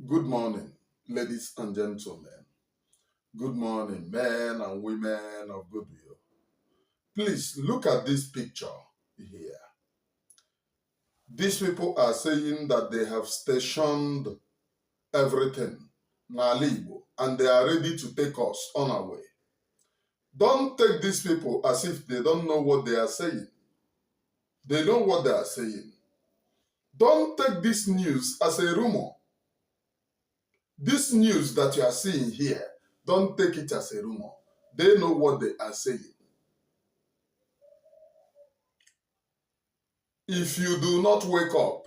Good morning, ladies and gentlemen. Good morning, men and women of goodwill. Please look at this picture here. These people are saying that they have stationed everything n'ala Igbo and they are ready to take us on our way. Don't take these people as if they don't know what they are saying. They know what they are saying. Don't take this news as a rumor. This news that you are seeing here, don't take it as a rumor. They know what they are saying. If you do not wake up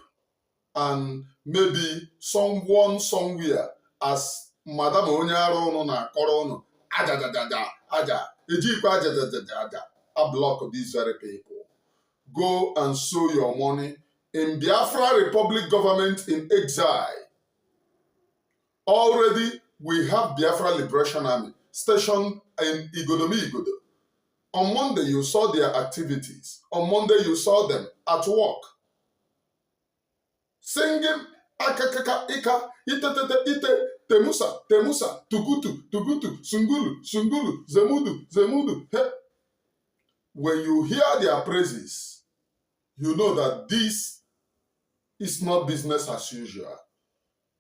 and maybe someone somewhere as madam onye ara ụnụ na-akọrọ ụnụ ajajajaja aja ejikwa ajajajaja aja a block these very people. Go and sow your money in Biafra Republic government in exile. Already we have Biafra Liberation Army stationed in Igodomigodo. On Monday, you saw their activities. On Monday, you saw them at work. Singing akakaka ika itetete ite temusa temusa tukutu tukutu sungulu sungulu zemudu zemudu. Hey. When you hear their praises, you know that this is not business as usual.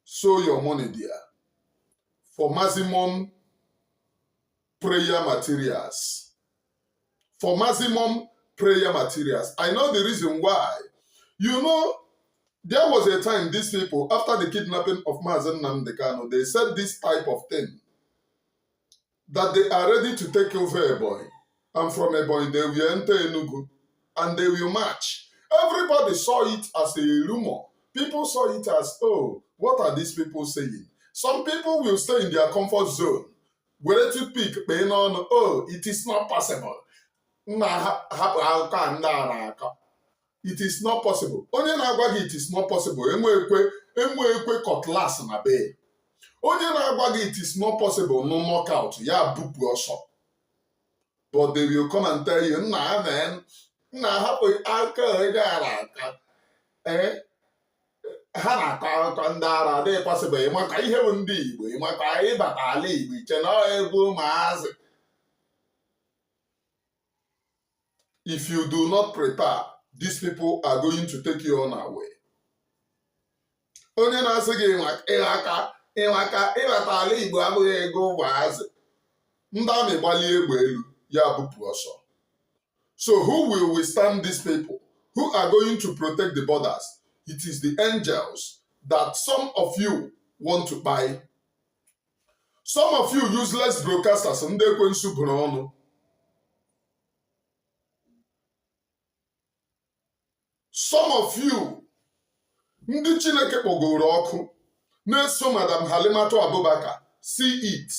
Sow your money there for maximum prayer materials. For maximum prayer materials. I know the reason why. You know, there was a time these people, after the kidnapping of Mazi Nnamdi Kanu, they said this type of thing, that they are ready to take over Ebonyi. And from Ebonyi, they will enter Enugu and they will march. Everybody saw it as a rumor. People saw it as, oh, what are these people saying? Some people will stay in their comfort zone. Were toothpick kpee n'ọnụ, oh, it is not possible. Nna hapụ akụkọ a ndị a na-akọ. It is not possible. Onye na-agwa gị it is not possible enwekwe enwekwe cutlass na be. Onye na-agwa gị it is not possible nụ knockout ya bupụ ọsọ. But they will come and tell you, nna man, nna hapụ aka onye a na-akọ. Ee, ha na-akọ akụkọ ndị ara adịghị possible ịmaka ihe bụ ndị Igbo ịmaka ịbata ala Igbo iche na egwu ụmụazị. If you do not prepare, these people are going to take you on our way. Onye na-asị gị ịmaka ịmaka ịbata ala Igbo abụghị ego ụmụazị. Ndị amị gbalie egbe elu ya bupụ ọsọ. So who will withstand these people? Who are going to protect the borders? It is the angels that some of you want to buy. Some of you useless broadcasters ndị ekwensu bụrụ ọnụ. Some of you ndị Chineke kpọgoro ọkụ na-eso Madam Halimatu Abubakar see it.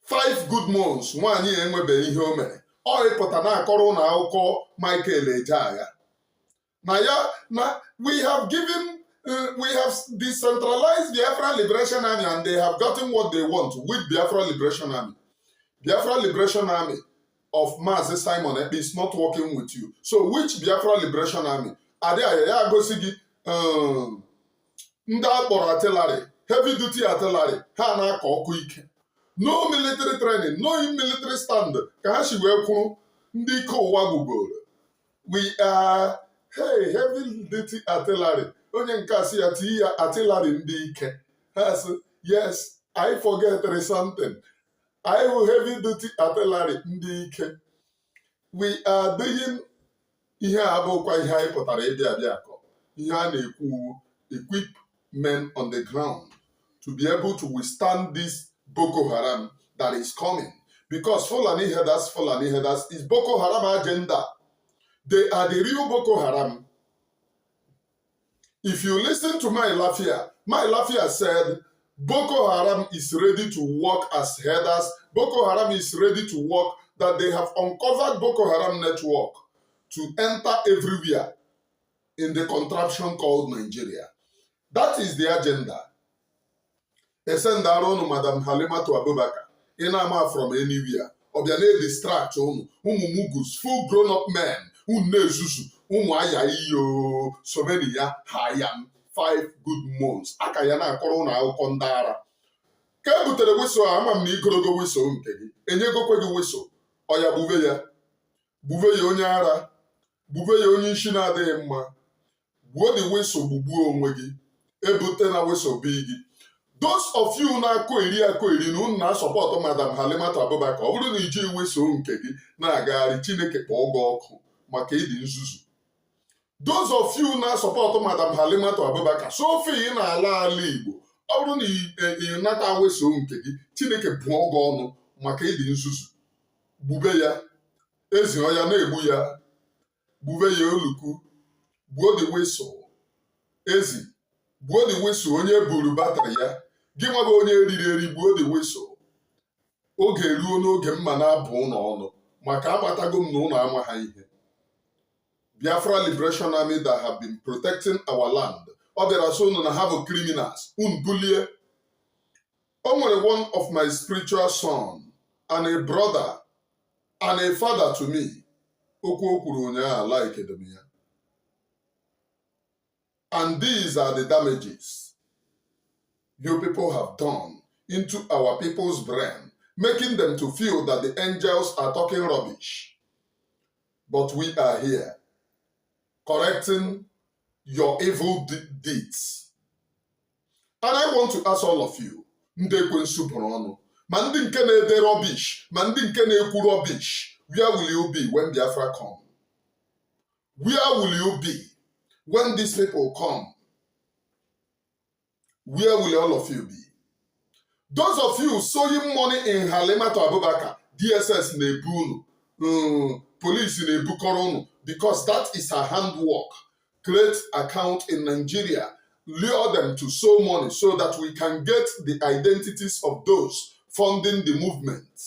5 good months nwaanyị a enwebeghị ihe o mere ọ ịpụta na-akọrọ ụnụ akụkọ Michael Ejeagha na ya na we have given we have decentralized Biafra Liberation Army and they have gotten what they want with Biafra Liberation Army. Biafra Liberation Army of Maazị Simon Ekpa is not working with you. So which Biafra Liberation Army? Adị aya ya gosi gị ndị a kpọrọ artillery, heavy duty artillery, ha na-akọ ọkụ ike. No military training, no military stand ka ha si wee kwuru ndị ike ụwa gwugoro. We are hey heavy duty artillery. Onye nke a sị ya tii ya artillery ndị ike. Ha sị yes, I forget something. Anyị wụ heavy duty artillery ndị ike. We are doing ihe a abụkwa ihe anyị pụtara ịbịa abịa akọ. Ihe a na-ekwu equip men on the ground to be able to withstand this Boko Haram that is coming. Because Fulani herders is Boko Haram agenda. They are the real Boko Haram. If you listen to Mailafia, Mailafia said Boko Haram is ready to work as herders. Boko Haram is ready to work, that they have uncovered Boko Haram network to enter everywhere in the contraption called Nigeria. That is the agenda. Esendara ụnụ Madam Halimatu Abubakar ị na-ama from anywhere ọ bịa na-edistract ụnụ ụmụ mugus full grown up men unu na-ezuzu ụmụ aya iyo someni ya ha ya 5 good months aka ya na-akọrọ ụnụ akụkọ ndị ara ka e butere whistle a. Ama m na igorogo whistle nke gị, enyegokwe gị whistle ọya. Gbube ya, gbube ya, onye ara, gbube ya, onye isi na-adịghị mma. Gbuo the whistle, gbugbuo onwe gị. Ebute na whistle bi gị. Those of you na-akụ eri akụ eri na unu na-asupport Madam Halimatu Abubakar, ọ bụrụ na iji whistle nke gị na-agagharị, Chineke kpọọ gị ọkụ maka ịdị nzuzu. Those of you na-asupport Madam Halimatu Abubakar, sofe ị na-ala ala Igbo, ọ bụrụ na ị nata whistle nke gị, Chineke bụọ gị ọnụ maka ịdị nzuzu. Gbube ya, ezi ọya na-egbu ya, gbube ya, oluku, gbuo the whistle, ezi, gbuo the whistle. Onye buru battery ya, gị nwa bụ onye eriri eri, gbuo the whistle. Oge ruo n'oge mma na-abụ ụlọ ọnụ maka agbatago m na ụlọ ama ha ihe. Biafra Liberation Army that have been protecting our land, ọ bịara sị unu na ha bụ criminals, unu bulie. O nwere one of my spiritual son and a brother and a father to me, okwu o kwuru ụnyaahụ, like m ya. And these are the damages you people have done into our people's brain, making them to feel that the angels are talking rubbish. But we are here correcting your evil deeds. And I want to ask all of you, ndị ekwensu bụrụ ọnụ, ma ndị nke na-ede rubbish, ma ndị nke na-ekwu rubbish, where will you be when Biafra come? Where will you be when these people come? Where will all of you be? Those of you sowing money in Halimatu Abubakar, DSS na-ebu unu, police na-ebukọrọ unu, because that is her handwork. Create account in Nigeria, lure them to sow money so that we can get the identities of those funding the movement.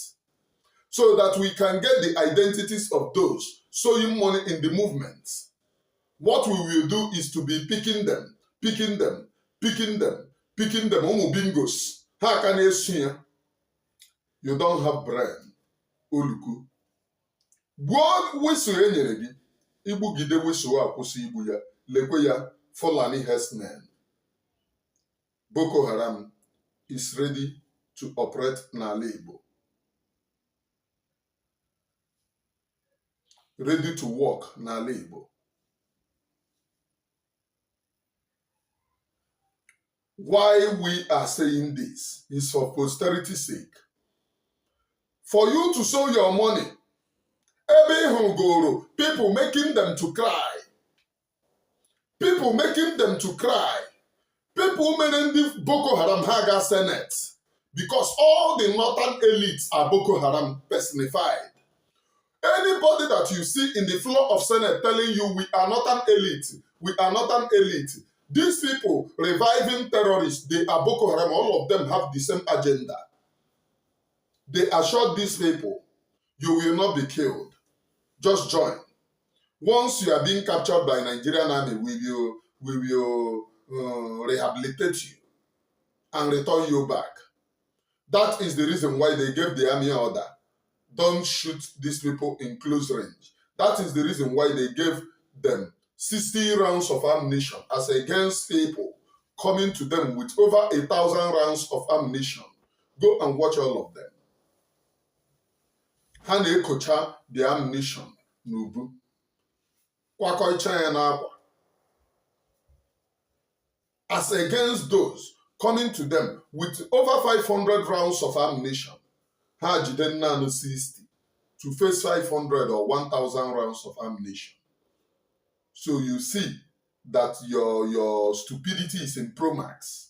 So that we can get the identities of those sowing money in the movement. What we will do is to be picking them, picking them, picking them, picking them. Ụmụ bingos. Ha ka na-esu ya. You don't have brain. Oluku. Gbuo whistle e nyere gị. Igbugide whistle a, kwụsị igbu ya. Lekwe ya, Fulani herdsmen. Boko Haram is ready to operate n'ala Igbo. Ready to work n'ala Igbo. Why we are saying this is for posterity's sake. For you to sow your money, ebe ị hụgoro people making them to cry. People making them to cry. People mere ndị Boko Haram ha ga Senate, because all the northern elites are Boko Haram personified. Anybody that you see in the floor of Senate telling you, "We are not an elite, we are not an elite," these people reviving terrorists, they are Boko Haram. All of them have the same agenda. They assured these people, "You will not be killed. Just join. Once you are being captured by Nigerian army, we will rehabilitate you and return you back." That is the reason why they gave the army order. Don't shoot these people in close range. That is the reason why they gave them 60 rounds of ammunition as against people coming to them with over 1,000 rounds of ammunition. Go and watch all of them. Ha na-ekocha the ammunition n'ubu, kwakọcha ya n'akwa, as against those coming to them with over 500 rounds of ammunition. Ha jide naanị 60 to face 500 or 1000 rounds of ammunition. So you see that your stupidity is in Promax.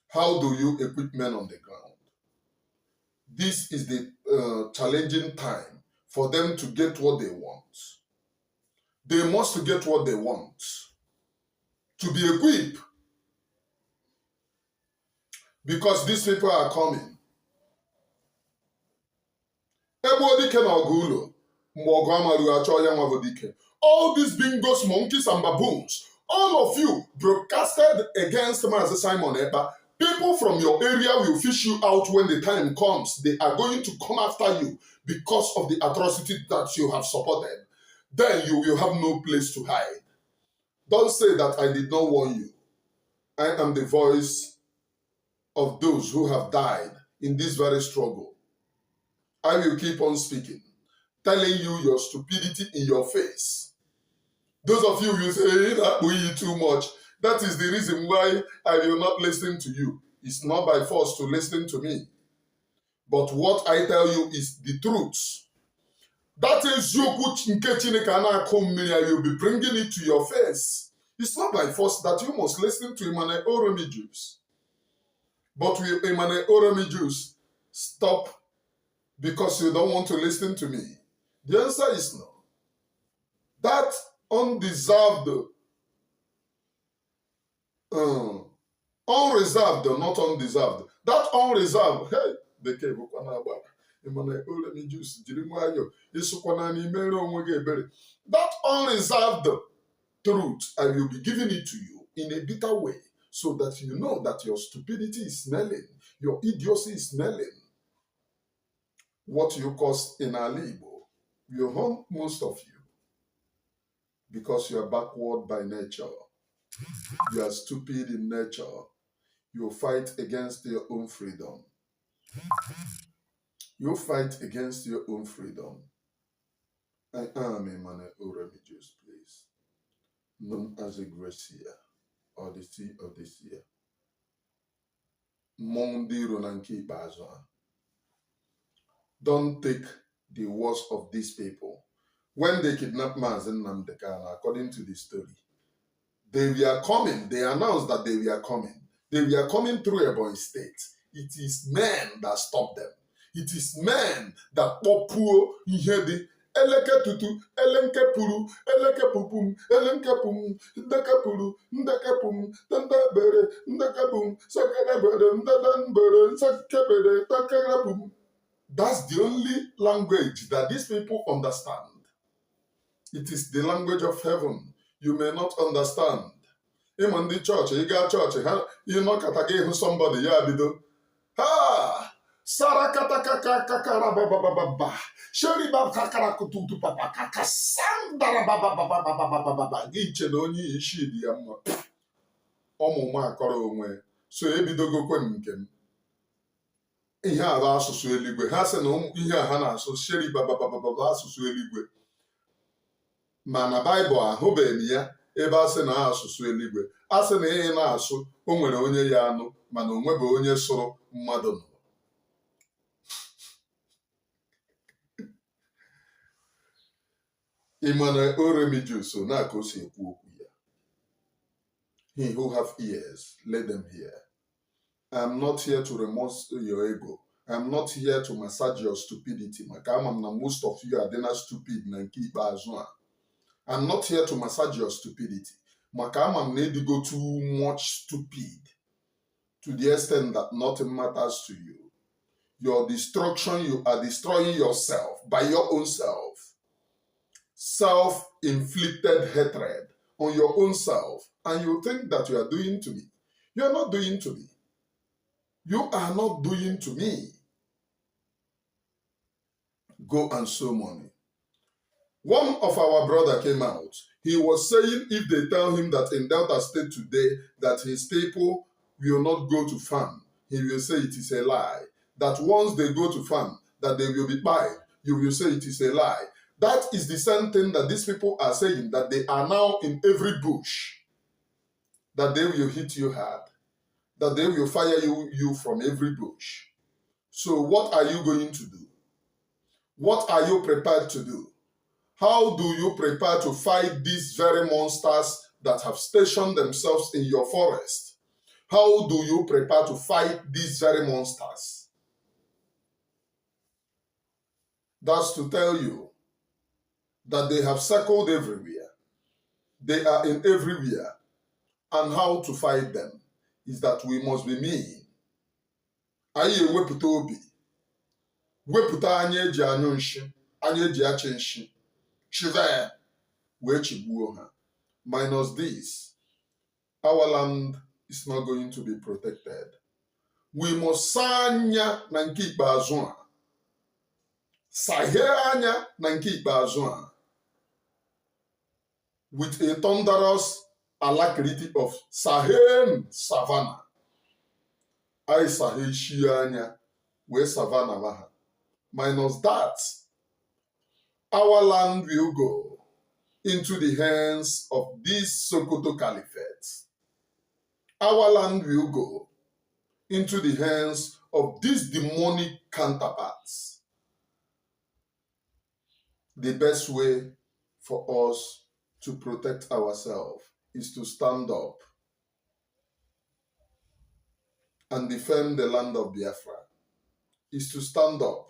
How do you equip men on the ground? This is the challenging time for them to get what they want. They must get what they want. To be equipped. Because these people are coming. Egbuo dike na ọgụ ụlọ, mgbe ọgụ amarughị, achọ ya nwa bụ dike. All these bingos, monkeys and baboons, all of you broadcasted against Mazi Simon Ekpa. People from your area will fish you out when the time comes. They are going to come after you because of the atrocity that you have supported. Then you will have no place to hide. Don't say that I did not warn you. I am the voice of those who have died in this very struggle. I will keep on speaking, telling you your stupidity in your face. Those of you who say, "That we too much." That is the reason why I will not listen to you. It's not by force to listen to me. But what I tell you is the truth. That eziokwu nke Chineke a na-akụ mmiri, I will be bringing it to your face. It's not by force that you must listen to Emmanuel Oromijus. But will Emmanuel Oromijus stop because you don't want to listen to me? The answer is no. That undeserved, unreserved, not undeserved. That unreserved, hey, bekee bụkwa na-agbara. Emmanuel Oromijus jiri nwayọọ ịsụkwana n'imere onwe gị ebere. That unreserved truth, I will be giving it to you in a bitter way so that you know that your stupidity is smelling, your idiocy is smelling. What you cause in Ala Igbo will haunt most of you because you are backward by nature. You are stupid in nature. You fight against your own freedom. You fight against your own freedom. I am Emmanuel Oremijus, please, known as a Gracia or the Sea of the Sea. Mmọnwụ ndị iro na nke ikpeazụ a. Don't take the words of these people. When they kidnapped Mazi Nnamdi Kanu, according to the story, they were coming. They announced that they were coming. They were coming through Ebonyi State. It is men that stopped them. It is men that kpọpuo ihe dị eleke tutu elenkepuru elekepupum elenkepum ndekepuru ndekepum ndebere ndekepum sekerebere ndedembere nsekebere tekerepum. That's the only language that these people understand. It is the language of heaven. You may not understand. Ịma ndị chọọchị, ị gaa chọọchị ha, ịnọkọta gị ịhụ somebody ya bido ha sarakatakakakakara sheriba kakara kututu papa kaka sandara babababababababa gị iche na onye isi dị ya mma ọmụmụ akọrọ onwe so ebidogokwe m nke m. Ihe a bụ asụsụ eluigwe. Ha sị na ihe a ha na-asụ sheri bababababa asụsụ eluigwe, mana Baịbụl ahụbeghị m ya ebe a sị na asụsụ eluigwe. A sị na ihe na-asụ o nwere onye ya anụ, mana o nwebe onye sụrụ mmadụ nụrụ. Emmanuel Oremijus na ka o si ekwu okwu ya. He who have ears, let them hear. I'm not here to remorse your ego. I'm not here to massage your stupidity. Maka ama m na most of you are dina stupid na nke ikpeazụ a. I'm not here to massage your stupidity. Maka ama m na ịdịgo too much stupid to the extent that nothing matters to you. Your destruction, you are destroying yourself by your own self. Self-inflicted hatred on your own self. And you think that you are doing to me. You are not doing to me. You are not doing to me. Go and sow money. One of our brother came out. He was saying if they tell him that in Delta State today that his people will not go to farm, he will say it is a lie. That once they go to farm, that they will be buying, you will say it is a lie. That is the same thing that these people are saying, that they are now in every bush, that they will hit you hard, that they will fire you from every bush. So what are you going to do? What are you prepared to do? How do you prepare to fight these very monsters that have stationed themselves in your forest? How do you prepare to fight these very monsters? That's to tell you that they have circled everywhere. They are in everywhere. And how to fight them is that we must be mean. Anyị ewepụta obi, wepụta anya eji anyụ nshi, anya eji achị nshi, chịva ya wee chigbuo ha. Minus this, our land is not going to be protected. We must saa anya na nke ikpeazụ a, saghee anya na nke ikpeazụ a with a thunderous Alacrity of Sahel Savannah. Anyị saheshi anya wee savannah ha. Minus that, our land will go into the hands of this Sokoto Caliphate. Our land will go into the hands of these demonic counterparts. The best way for us to protect ourselves is to stand up and defend the land of Biafra, is to stand up,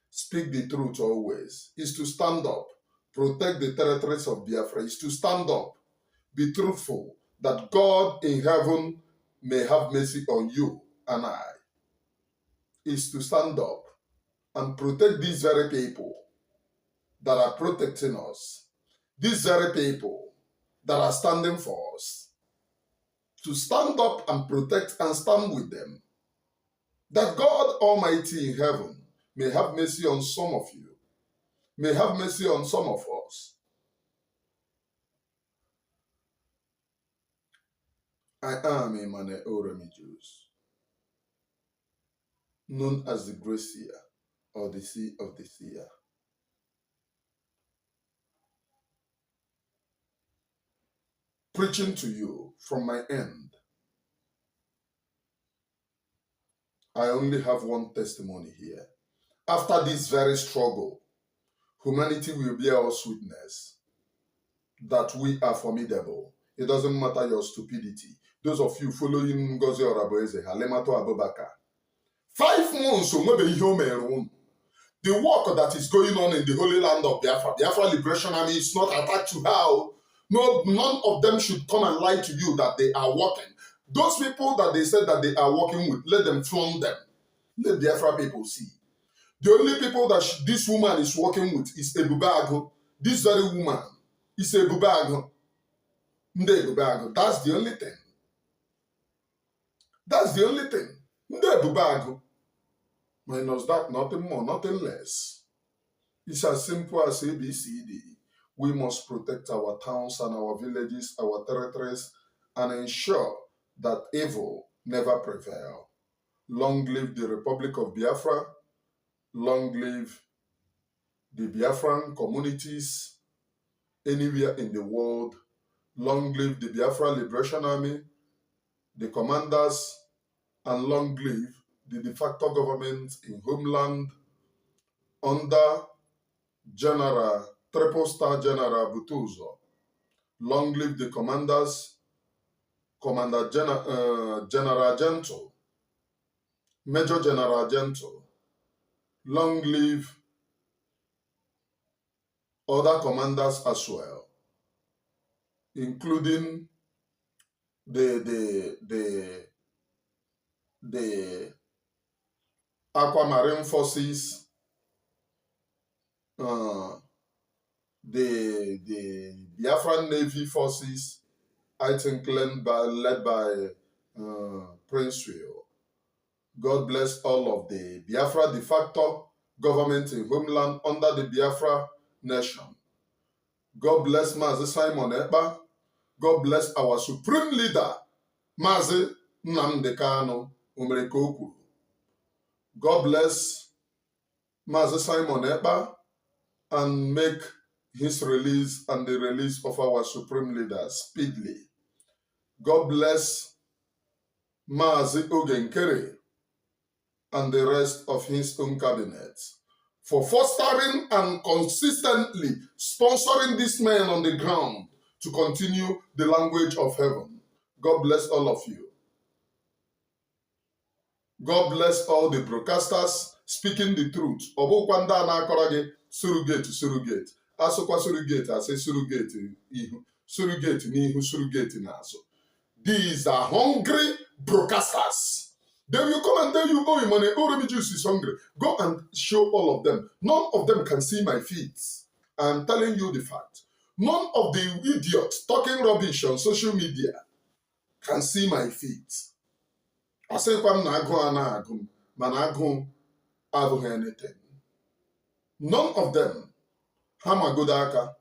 speak the truth always, is to stand up, protect the territories of Biafra, is to stand up, be truthful, that God in heaven may have mercy on you and I, is to stand up and protect these very people that are protecting us, these very people that are standing for us, to stand up and protect and stand with them, that God Almighty in heaven may have mercy on some of you, may have mercy on some of us. I am Emmanuel Remigius, known as the Gracia or the Sea of the Seer. Preaching to you from my end. I only have one testimony here. After this very struggle, humanity will bear us witness that we are formidable. It doesn't matter your stupidity. Those of you following Ngozi Orabueze, Halimatu Abubakar, 5 months onwebe ihe o mere unu. The work that is going on in the Holy Land of Biafra, Biafra Liberation Army, is not attached to her. No, none of them should come and lie to you that they are working. Those people that they said that they are working with, let them flaunt them. Let Biafra people see. The only people that this woman is working with is Ebubeagu. This very woman is Ebubeagu. Ndị Ebubeagu. That's the only thing. That's the only thing. Ndị Ebubeagu. Minus that, nothing more, nothing less. It's as simple as ABCD. We must protect our towns and our villages, our territories, and ensure that evil never prevail. Long live the Republic of Biafra. Long live the Biafran communities anywhere in the world. Long live the Biafra Liberation Army, the commanders, and long live the de facto government in homeland under General Triple Star General Butuzo. Long live the commanders, Commander General Gentle, Major General Gentle. Long live other commanders as well, including the Aquamarine forces, the Biafran Navy forces, I think led by Prince Will. God bless all of the Biafra de facto government in homeland under the Biafra nation. God bless Mazi Simon Ekpa. God bless our supreme leader, Mazi Nnamdi Kanu Omereke. God bless Mazi Simon Ekpa and make his release and the release of our supreme leader speedily. God bless Mazi Ogenkere and the rest of his own cabinet for fostering and consistently sponsoring this man on the ground to continue the language of heaven. God bless all of you. God bless all the broadcasters speaking the truth. Ọ bụkwa ndị a na-akọrọ gị surrogate surrogate asụkwa surrogate asị surrogate ihu surrogate n'ihu surrogate n'azụ. These are hungry broadcasters. They will come and tell you, "Oh, Emmanuel Oremi is hungry." Go and show all of them. None of them can see my feet. I'm telling you the fact. None of the idiots talking rubbish on social media can see my feet. Asịkwa m na agụụ a na-agụ m, mana agụụ abụghị anything. None of them. Ha magodo aka.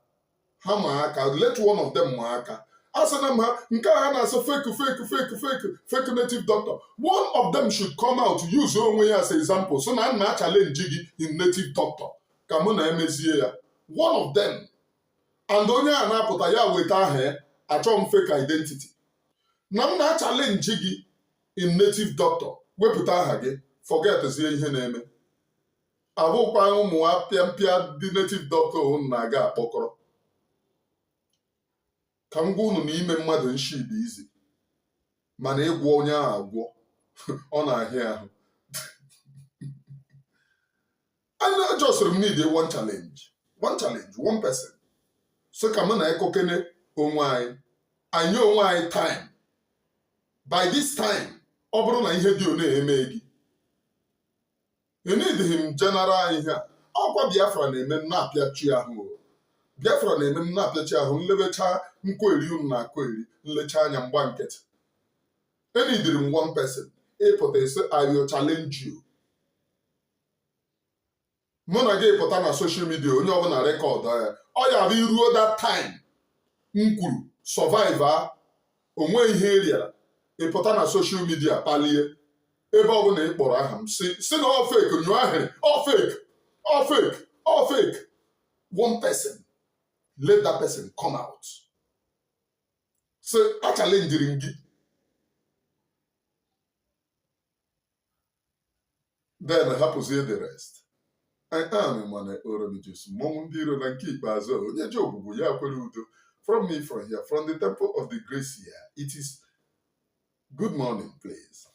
Ha ma aka. Let one of them ma aka. Asị na m ha nke a ha na-asị fake, fake, fake, fake, fake native doctor. One of them should come out, use onwe ya as example, so na nna challenge gị in native doctor ka mụ na emezie ya. One of them, and onye a na-apụta ya weta aha ya, achọ m fake identity na m na-challenge gị in native doctor, wepụta aha gị, forgetzie ihe na-eme. Abụkwa ụmụ apịampịa dị native doctor unu na-aga akpọkọrọ. Ka m gwa unu na ime mmadụ nshi dị easy, mana ịgwọ onye ahụ agwọ, ọ na-ahịa ahụ. I just need one challenge, one challenge, one person, so ka mụ na ekokene onwe anyị, anyị onwe anyị time. By this time, ọ bụrụ na ihe dị one eme gị, enidịghị m general ihe a. Ọkwa Biafra na-eme m na-apịachi ahụ, Biafra na-eme m na-apịachi ahụ, nlebecha nkweri unu na-akụ eri, nlecha anya mgba nkịtị. Enidiri m one person ịpụta isi, "I will challenge you." Mụ na gị pụta na social media, onye ọbụla record ya. Ọ ya bụ iruo that time m kwuru survive a onwe ihe eriara, ịpụta na social media palie ebe ọbụla ị kpọrọ aha m, si na ọ fake, nyụọ ahịrị, ọ fake, ọ fake, ọ fake. One person, let that person come out, say a challengiri m gị. Then hapụzie the rest. I am Emmanuel Oromijus, mmọnwụ ndị iro na nke ikpeazụ, onye ji ogbugbu ya kwere udo. From me, from here, from the temple of the grace here, it is good morning, please.